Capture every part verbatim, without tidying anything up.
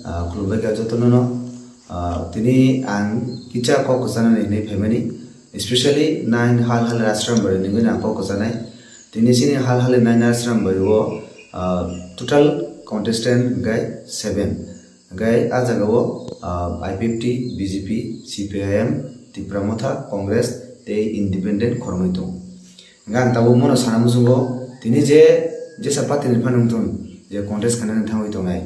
Ah, khulumbai kha jotono no. Ah, tini ang kisa kok kwchanani hinwi phaimani, especially nine hal hal Rajram bari nungwi ang kok kwchanai. Tini chini hal hal nine Rajram bari o, ah, total contestant hwnkhe seven. Hwnkhe ah jaga o, ah, I P F T, B J P, C P I M, Tipra Motha, Congress tei independent khoroknwi tongo. Hingke ang tabuk mono sana muchungo, tini je jesa party ni phano wngthun, je contest khainani thangwi tongnai,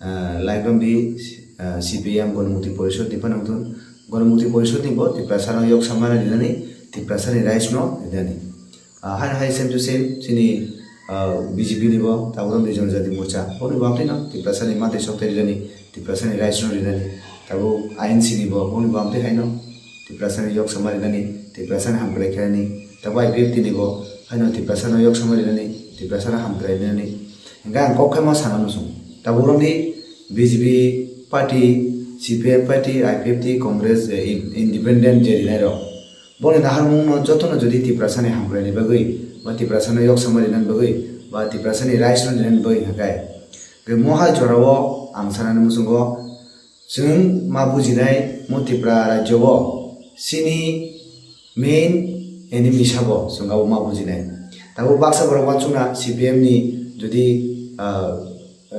ah, like romdi, ah, C P I M Ganamukti Porishod ni phano wngthun, Ganamukti Porishod ni bo Tiprasa no yok samani rinani, Tiprasa ni rights no rinani. Ah, hai hai same to same chini, ah, B J P ni bo tabuk romdi Jonojati Morcha, boni bo amtwi no Tiprasa ni mantwi sok tei rinani, Tiprasa ni rights no rinani, tabuk I N C ni bo boni bo amtwi hai no Tiprasa ni yok sama rinani, Tiprasa ni hamkrai khainani, tabuk I P F T ni bo haino Tiprasa no yok sama rinani, Tiprasa no hamkrai rinani. Hingke ang kok khaima sana muchung. Tabuk romdi B J P party, C P I M party, I P F T, Congress, eh, in-, independent je rinai rok. Boni naharmung no joto no jodi Tiprasa ni hamkrai ni bagwi, ba Tiprasa no yok sama rinani bagwi, ba Tiprasa ni rights no rinani bagwi hingke. Hingke mo hai jora o ang sanani muchungo, chwng ma bujinai mo Tripura rajyo o chini main enemy sabo chwng abo ma bujinai. Tabuk baksa borok uansukna C P M ni jodi, ah,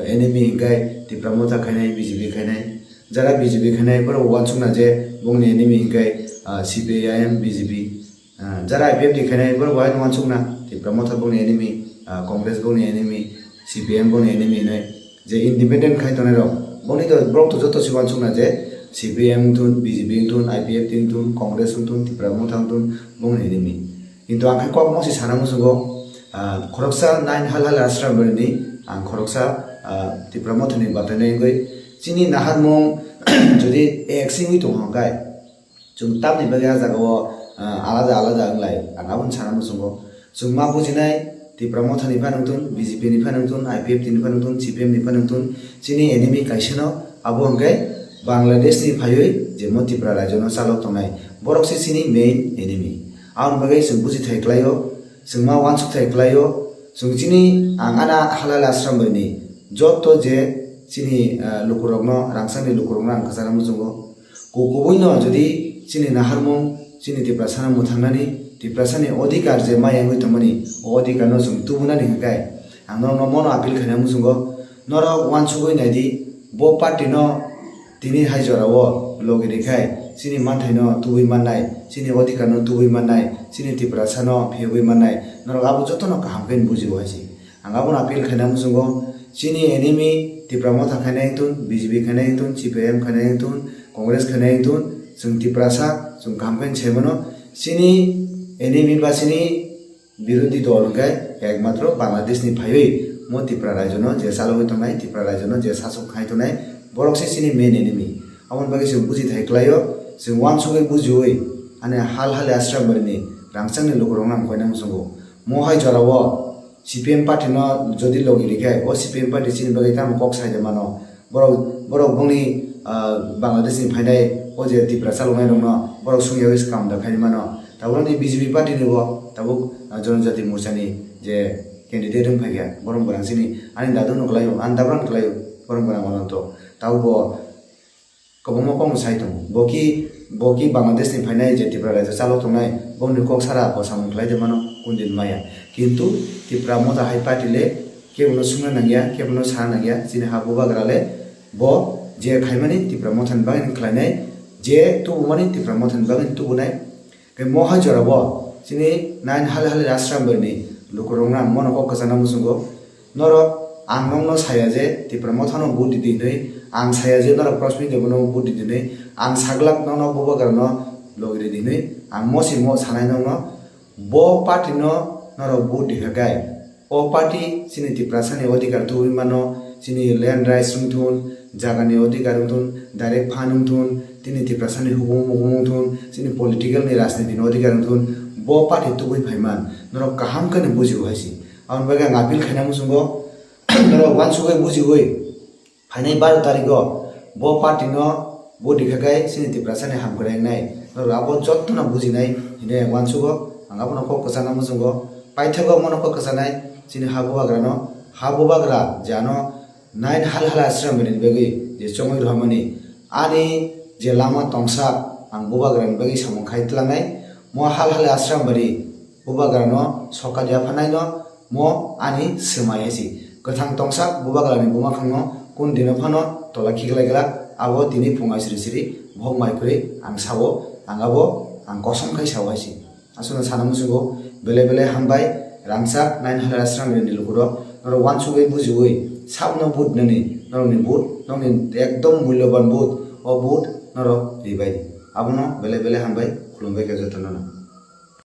enemy hingkai Tipra Motha khainai, B J P khainai. Jara B J P khainai borok uansukna je bongni enemy hingkai, ah, C P I M, B J P. Ah, jara I P F T khainai borok bo haino uansukna Tipra Motha bongni enemy, ah, Congress bongni enemy, C P M bongni enemy hinwi je independent khai tongnai rok, bongni to borok to joto se uansukna je C P M wngthun, B J P wngthun, I P F T wngthun, Congress wngthun, Tipra Motha wngthun, bongni enemy. Kintu ang khe kok mosi sana muchungo, ah, khoroksa nine hal hal Rajram bari ni ang khoroksa, ah, Tipra Motha ni batai nai wngwi chini naharmung jodi ek singwi tongkha hwnkhe, chwng tamni bagwi ah jagao, ah, alada alada wnglai, ang abono sana muchungo. Chwng ma bujinai, Tipra Motha ni phano wngthun, B J P ni phano wngthun, I P F T ni phano wngthun, C P M ni phano wngthun, chini enemy kaisa no, abo hwnkhe Bangladesh ni phaiwi je mo Tripura rajyo no chalok tongnai, borok se chini main enemy. Aboni bagwi chwng bujithai kwlaio, chwng ma uansukthai kwlaio, chwng chini ang ana halal Rajram bai ni joto je chini, ah, lukurokno, rangchakni lukurokno ang kwchana muchungo. Ku-, kubui no jodi chini naharmung, chini Tiprasa no mwthangnani, Tiprasa ni odhikar je ma yangwi tongmani, o odhikar no chwng tubunani hwnkhe, ang norokno mono appeal khaina muchungo, norok uansugwi naidi, bo party no tini hai jora o logi rwkhai, chini manthai no tubui mannai, chini odhikar no tubui mannai, chini Tiprasa no phiyogwi mannai, norok abo jotono kaham khe bujibo hai se. Ang abono appeal khaina muchungo, chini enemy Tipra Motha khainai wngthun, B J P khainai wngthun, C P I M khainai wngthun, Congress khainai wngthun, chwng Tiprasa, chwng kaham khe sai mano. Chini enemy ba chini birodhi dol hwnkhe ekmatro Bangladesh ni phaiwi mo Tipra rajyo no je chalogwi tongnai, Tipra rajyo no je sasok khai tongnai, borok se chini main enemy. Aboni bagwi chwng bujithai kwlaio, chwng uansugwi bujiwi ani hal hal Rajram bari ni rangchakni lukurokno ang koina muchungo. Mo hai jora o C P M party no jodi logi rikhe, o C P M party chini bagwi tamo kok sai de mano? Borok, borok bongni, ah, Bangladesh ni phainai o je Tipra chaloknai rokno borok sungyawi se kam da khaini mano. Tabukni B J P party ni bo tabuk, ah, Jonojati Morcha ni je candidate wng phaikha, borok bwrang chini ani dadu no kwlaio, ani dabra no kwlaio, borok bwrang mano to. Tabuk bo Kwbangma kokno sai tongo. Bo ki, bo ki Bangladesh ni phainai je Tipra raijak chalok tongnai, bongni kok sara bo samung khlai de mano, kundin maya. Kintu Tipra Motha hai party le kebono sungna nangya, kebono sana nangya, chini ha bubagra le bo je khaimani Tipra Motha ni bagwi khlainai, je tubumani Tipra Motha ni bagwi tubunai. Khe mo hai jora bo chini nine hali hali Rajram bai ni lukurok no ang mono kok kwchangna muchungo. Norok ang nokno saya je Tipra Motha no vote di di hinwi, ang saya je norok Prashmit Debbarma no vote di di hinwi, ang saglak nono bubagra no logi ri di hinwi, ang mo si mo sanai nokno bo party no norok vote di kha khe. O party chini Tiprasa ni odhikar tubui mano, chini land rights wng thun, jaga ni odhikar wng thun, direct fund wng thun, chini Tiprasa ni hukumu mukumu wng thun, chini political ni rajniti ni odhikar wng thun, bo party tubui phai man, norok kaham khe no buji o hai se. Aboni bagwi ang appeal khaina muchungo, norok uansugwi bujiwi, phainai baro tarikh o bo party no vote rikha khe chini Tiprasa ni hamkrai wngnai. Norok abo joto no bujinai hinwi ang uansugo. Ang abono kok kwchangna muchungo. Paithago mono kok kwchangnai chini ha bubagra no. Ha bubagra je ano Nine hal hal ashram ni bagwi je chongwi rohormani ani je lama tongsa ang bubagrani bagwi samung khai tlangnai. Mo hal hal ashram bari bubagrano sokat yaphanaino mo ani swmai hai si. Kwthang tongsa bubagrani bumakhangno kun dino phano tola khiklai glak, abo tini phungai sri sri bohok mai kwrwi ang sao, ang abo ang kosom khai sao hai si. Aswkno sana muchungo, belai belai hambai, rangchak nine hal ashram ni lukurok, norok uansugwi bujiwi, sabno vote nini, norokni vote, nokni ekdom mulyoban vote, o vote norok ribai di. Abono belai belai hambai, khulumbai khe jotono.